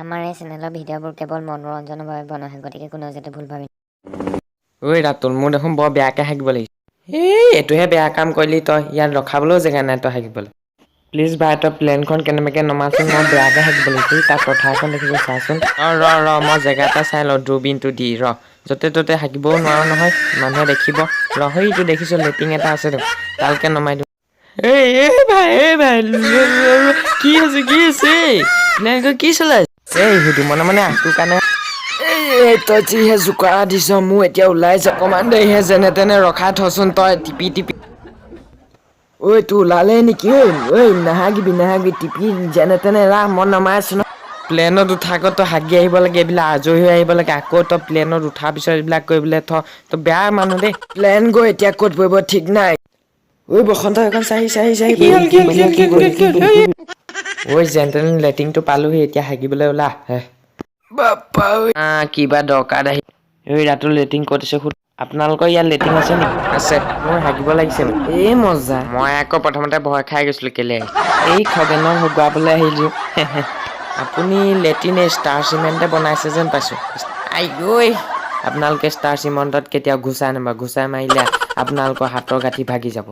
আমাৰ এই চেনেলৰ ভিডিঅ'বোৰ কেৱল মনোৰঞ্জনৰ বাবে বনোৱা হয়, গতিকে কোনেও যাতে ভুল ভাবি ঐ ৰাতুল, মোৰ দেখোন বৰ বেয়াকৈ হাগিব লাগিছে। এই এইটোহে বেয়া কাম কৰিলি তই। ইয়াত ৰখাবলৈও জেগা নাই তই হাগিবলৈ। প্লিজ ভাই, তই প্লেনখন কেনেবাকৈ নমাচোন, মই বেয়াকৈ হাগিব লাগিছে। এই তাত পথাৰ এখন দেখিছোঁ, চাচোন। অঁ, ৰ ৰ, মই জেগা এটা চাই লওঁ দূৰবীণটো দি। ৰ, য'তে ত'তে হাগিবও নোৱাৰো নহয়, মানুহে দেখিব। ৰ, সেইটো দেখিছোঁ, লেট্ৰিন এটা আছে দেখোন, তালৈকে নমাই দিওঁ। এই এই ভাই, এই ভাই, কি হৈছে, কি হৈছে? প্লেনখন কি চলাইছে? এই সেইটো মনে মনে আহ, তোৰ কাৰণে। এই তই যিহে জোকৰা দিছ, মোৰ এতিয়া ওলাই যা। অকণমান দেৰিহে, যেনে তেনে ৰখাই থচোন তই টিপি টিপি। ঐ, তোৰ ওলালে নেকি? ঐ ঐ, নাহাগিবি নাহাগিবি, টিপি যেনে তেনে ৰাখ, মই নমাই আছো ন। প্লেনত উঠা আগত তই হাগি আহিব লাগে, এইবিলাক আজৰি হৈ আহিব লাগে। আকৌ তই প্লেনত উঠাৰ পিছত এইবিলাক কৰিবলৈ থ, তই বেয়া মানুহ দেই। প্লেন গৈ এতিয়া ক'ত পৰিব ঠিক নাই। ঐ বসন্ত, এখন চাহি চাহি চাহি। কি হ'ল, কি হ'ল, কি হ'ল, কি হ'ল, কি হ'ল, কি হ'ল? ঐ, যেন তেনে লেট্ৰিনটো পালোহি, এতিয়া হাগিবলৈ ওলা হে। বাপ্পা ঐ। কিবা দৰকাৰ আহি। ঐ ৰাতুল, লেট্ৰিন ক'ত আছে সুধ। আপোনালোকৰ ইয়াত লেট্ৰিন আছে নেকি? আছে। মোৰ হাগিব লাগিছে মানে। এই মজা। মই আকৌ প্ৰথমতে ভয় খাই গৈছিলো, কেলে এই খগেনক হগুৱাবলৈ আহিলো। আপুনি লেট্ৰিন এই ষ্টাৰ চিমেণ্টে বনাইছে যেন পাইছোঁ। আই ঐ, আপোনালোকে ষ্টাৰ চিমেণ্টত কেতিয়াও ঘুচা নামাৰিব, ঘুচা মাৰিলে আপোনালোকৰ হাতৰ গাঁঠি ভাগি যাব।